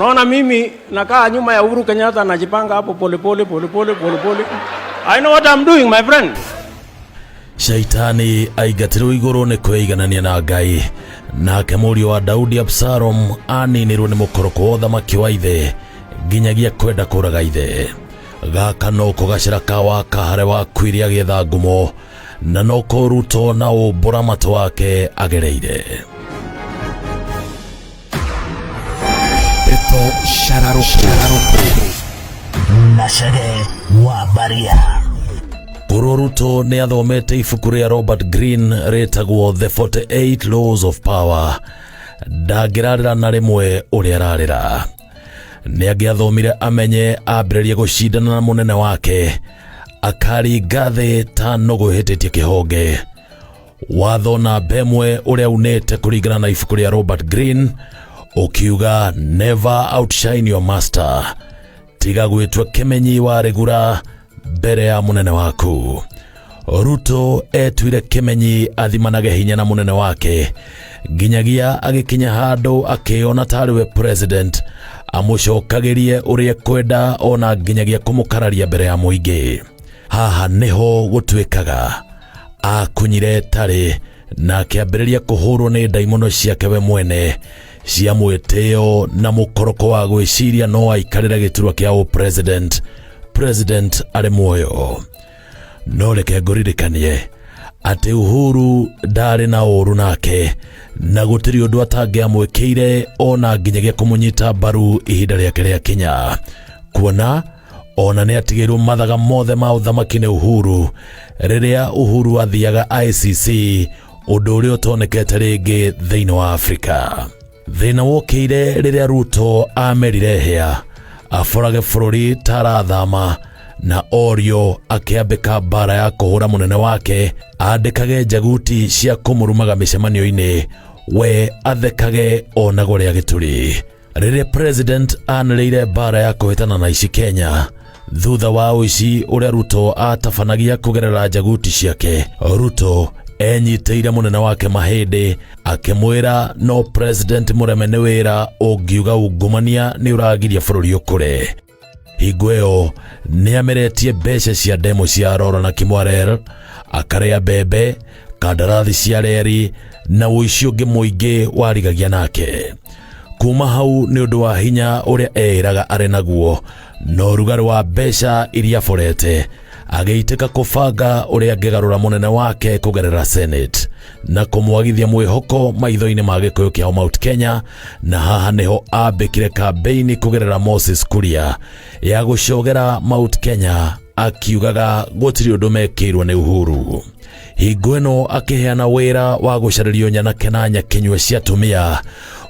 Unaona mimi nakaa nyuma ya Uhuru Kenyatta, najipanga hapo polepole polepole polepole. I know what I'm doing, my friend. Shaitani aingatirwo igũrũ nĩ kwĩiganania na Ngai, nake mũriũ wa Daudi Absalom aninirwo nĩ mũkoroko wa ũthamaki wa ithe nginyagia kwenda kũraga ithe. Gaka noko gacĩra ka wa kahare wakuire agĩetha ngumo, na noko Ruto na ũmbũra matũ wake agereire. Ndeto Shararoko na Chege wa Baria. Korwo Ruto nĩ athomete ibuku rĩa Robert Greene rĩtagwo The 48 Laws of Power, ndangĩrarĩra na rĩmwe ũrĩa ararĩra. Nĩ angĩathomire amenye ambĩrĩrie gũcindana na mũnene wake akaringa thĩ ta nũgũ ĩhĩtĩtie kĩhonge. Watho namba ĩmwe ũrĩa unĩte kũringana na ibuku rĩa Robert Greene ũkiuga, "Never outshine your master." Tiga gwĩtua kĩmenyi wa rĩgura mbere ya mũnene waku. Ruto etuire kĩmenyi athimanage hinya na mũnene wake nginyagia agĩkinya handũ akĩona tarĩ we president amũcokagĩrie ũrĩa kwenda, ona nginyagia kũmũkararia mbere ya mũingĩ. Haha nĩho gũtuĩkaga akunyire tarĩ na akĩambĩrĩria kũhũrwo nĩ ndaimono ciake we mwene cia mwĩtĩo na mũkoroko wa gwĩciria no aikarĩre gĩturwa kĩa ũ president arĩ muoyo. No reke ngũririkanie atĩ Uhuru ndarĩ na ũru nake na gũtirĩ ũndũ atangĩamwĩkĩire, ona nginyagia kũmũnyita mbaru ihinda rĩake rĩakinya, kuona ona nĩ atigĩirwo mathaga mothe ma ũthamaki nĩ Uhuru rĩrĩa Uhuru athiaga ICC, ũndũ ũrĩa ũtonekete rĩngĩ thĩinĩ wa Afrika. Thĩna wokĩire rĩrĩa Ruto amerire hĩa aborage bũrũri ta arathama, na orio akĩambĩka mbara ya kũhũra mũnene wake, andĩkage njaguti cia kũmũrumaga mĩcemanio-inĩ, we athekage onagwo rĩa gĩturi. Rĩrĩa president anĩrĩire mbara ya kũhĩtana na ici Kenya thutha wa ũici ũrĩa Ruto atabanagia kũgerera njaguti ciake, Ruto enyitĩire mũnene wake mahĩndĩ akĩmwĩra no president mũreme nĩ wĩra ũngiuga ungumania nĩ ũragiria bũrũri ũkũre. Hingo ĩyo nĩ ameretie mbeca cia ndemo cia Arora na Kimwarer, akarĩa mbembe, kandarathi cia reri na ũici ũngĩ mũingĩ warigagia nake. Kuma hau, nĩ ũndũ wa hinya ũrĩa eĩraga arĩ naguo na ũrugarĩ wa mbeca iria aborete, agĩitĩka kũbanga ũrĩa angĩgarũra mũnene wake kũgerera Senate na kũmwagithia mwĩhoko maitho-inĩ ma gĩkũyũ kĩa Mount Kenya. Na haha nĩho ambĩkire kambeini kũgerera Moses Kuria ya gũcogera Mount Kenya, akiugaga gũtirĩ ũndũ mekĩirwo nĩ Uhuru. Hingo ĩno akĩheana wĩra wa gũcarĩrio nyanake na nyakinyua cia atumia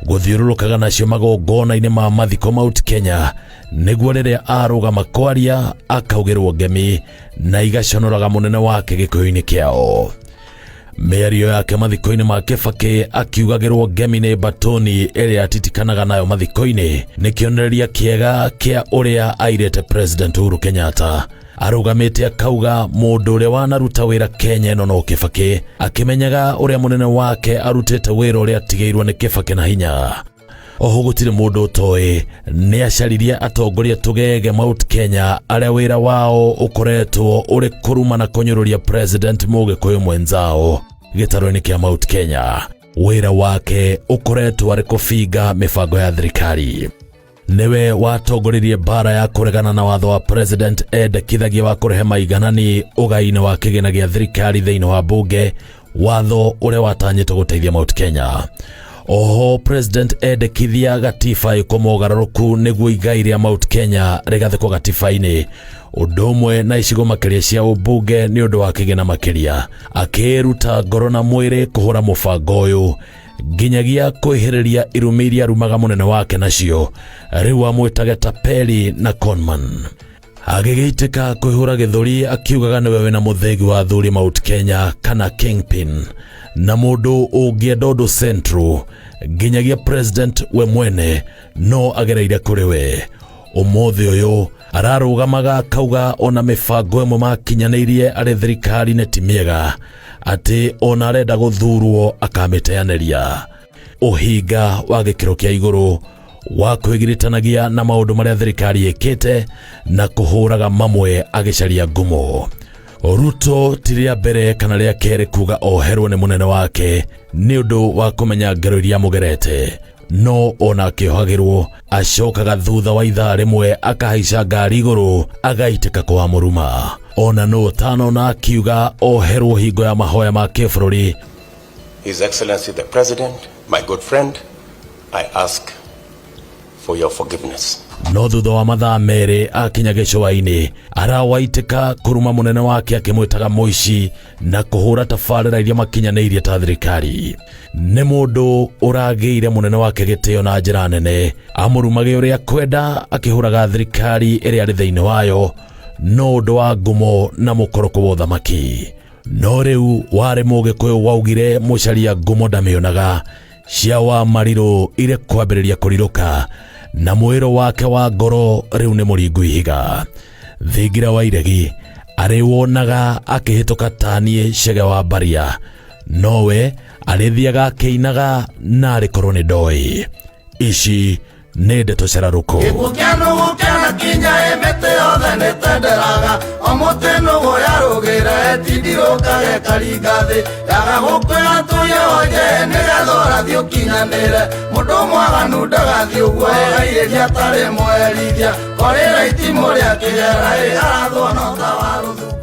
gũthiũrũrũkaga nacio magongona-inĩ ma mathiko Mount Kenya, nĩguo rĩrĩa arũgama kwaria akaugĩrwo ngemi na igaconoraga mũnene wake gĩkũyũ-inĩ kĩao. Mĩario yake mathiko-inĩ ma Kĩbakĩ akiugagĩrwo ngemi nĩ batoni ĩrĩa atitikanaga nayo mathiko-inĩ nĩ kĩonereria kĩega kĩa ũrĩa airĩte President Uhuru Kenyatta. Arũgamĩte akauga mũndũ ũrĩa wanaruta wĩra Kenya ĩno no Kĩbakĩ, akĩmenyaga ũrĩa mũnene wake arutĩte wĩra ũrĩa atigĩirwo nĩ Kĩbakĩ na hinya. Oho gũtirĩ mũndũ ũtoĩ nĩ acaririe atongoria tũgege Mount Kenya arĩa wĩra wao ũkoretwo ũrĩ kũruma na kũnyũrũria president mũgĩkũyũ mwenzao gĩtarũ-inĩ kĩa Mount Kenya. Wĩra wake ũkoretwo arĩ kũbinga mĩbango ya thirikari. Nĩwe watongoririe mbara ya kũregana na watho wa president endekithagia wa kũrehe maiganani ũgai-inĩ wa kĩgĩna gĩa thirikari thĩinĩ wa bunge, watho ũrĩa watanyĩtwo gũteithia Mount Kenya. Oho president endekithia gatiba ĩkwo mogarũrũku nĩguo igai rĩa Mount Kenya rĩgathĩkwo gatiba-inĩ ũndũ ũmwe na icigo makĩria cia ũmbunge nĩ ũndũ wa kĩgĩna makĩria, akĩĩruta ngoro na mwĩrĩ kũhũra mũbango ũyũ nginyagia kwĩhĩrĩria irumi iria arumaga mũnene wake nacio, rĩu amwĩtage tapeli na conman. Agĩgĩitĩka kwĩhũra gĩthũri akiugaga nĩwe wĩna mũthĩgi wa athuri Mount Kenya kana kingpin na mũndũ ũngĩenda ũndũ central nginyagia president we mwene no agereire kũrĩ we. Ũmũthĩ ũyũ ararũgamaga akauga ona mĩbango ĩmwe makinyanĩirie arĩ thirikari-inĩ ti mĩega, atĩ ona arenda gũthurwo akamĩteanĩria. Ũhinga wa gĩkĩro kĩa igũrũ. Wa kwĩgiritanagia na maũndũ marĩa thirikari ĩkĩte na kũhũraga mamwe agĩcaria ngumo. Ruto ti rĩa mbere kana rĩa kerĩ kuga oherwo nĩ mũnene wake nĩ ũndũ wa kũmenya ngero iria amũgerete, no ona akĩohagĩrwo acokaga thutha wa ithaa rĩmwe akahaica ngari igũrũ agaitĩka kwa mũruma. Ona no tanona akiuga oherwo hingo ya mahoya ma kĩbũrũri. His Excellency the President, my good friend, I ask for your forgiveness. No thutha wa mathaa 2 akinya gĩcũa-inĩ arawaitĩka kũruma mũnene wake akĩmwĩtaga mũici na kũhũra tabarĩra iria makinyanĩirie ta thirikari. Nĩ mũndũ ũragĩire mũnene wake gĩtĩo na njĩra nene, amũrumage ũrĩa kwenda akĩhũraga thirikari ĩrĩa arĩ thĩinĩ wayo no ũndũ wa ngumo na mũkoroko wa ũthamaki. No rĩu warĩ mũgĩkũyũ waugire mũcaria ngumo ndamĩonaga, cia wa marirũ irĩ kwambĩrĩria kũrirũka na mwĩro wake wa ngoro rĩu nĩ mũringu ihiga. Thingira wa iregi arĩwonaga akĩhĩtũka taniĩ Chege wa Mbaria, nowe arĩthiaga akĩinaga na arĩkorwo nĩ ndoĩ. Ici nĩ ndeto cararũkũ. Gĩkuũ kĩa nũgũ kĩanakinya ĩ mĩtĩ yothe nĩtenderaga o mũtĩ nũgũ yarũgĩra ĩtindirũkage karinga thĩ yaga gũkwĩra tuye onje nĩgetha ũrathiĩ ũkinyanĩre mũndũ mwaganu ndagathiĩ ũguo egairĩria atarĩ mwerithia korĩra itimũ rĩa kĩgera ĩ arathwo no ta wa rũthuku.